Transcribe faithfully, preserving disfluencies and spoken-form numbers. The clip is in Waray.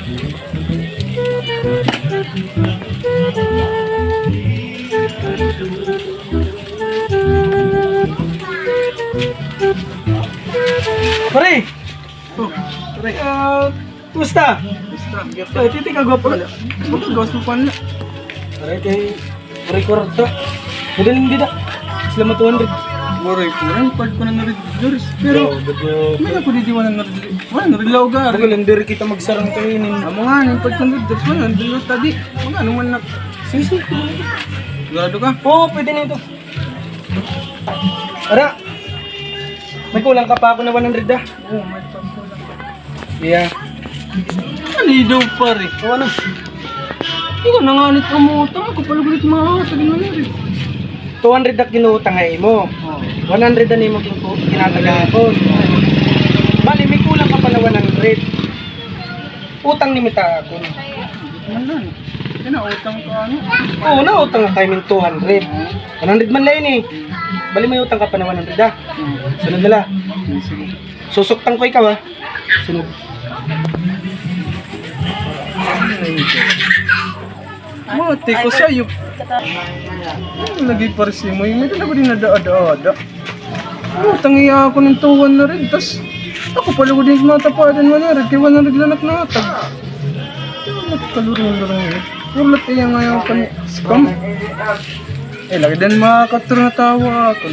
Pare! Oh, pare. Ah, kumusta? Kumusta? Ay, titi ka gwapo. Wala. Magagawas mo pa na. Pare, kay pare, kwarta. Pwede lang dida. Sila mo two hundred. Waray, pare, part ko na na rin, Diyos. Pero, may ako di di one hundred. One hundred lang ka. Pare, lang diri kita magsarang kainin. Amo nga, yung part ko na, Diyos, one hundred lang tadi. Mag-ano man na. Sige, sige. Sigurado ka? Oo, pwede na ito. Ara, may kulang ka pa ako na one hundred, ah. Oo, may pagkulang. Yeah. Ano daw, pare? O, ano? Ikaw na nga nito mo. Tama ko pala ulit mga sabi mo na rin. Two hundred na ginuutang nga imo. Oo. One hundred na imo kin-, kinatagan ko. Bali, may kulang ka pa na one hundred. Utang ni mita ako. Ano? Kinautang ka, ano? Oo, nautang na kay min two hundred. One hundred man lang ini. Bali, may utang ka pa na one hundred, ah. Sunod na la. Sige. Susuktan ko ikaw, ah. Sunod. Mati ko sayo. Ano lagi, pare, si Moy? May dala ba din na daada-ada? Utang iya ako ng two hundred, tas ako pa lugod yung natapadan one hundred, kay one hundred lang natag. Kalurong-lurong eh. Puro lahat iya ngayon kan scam. Eh, lagi din mga katro na tawa ako.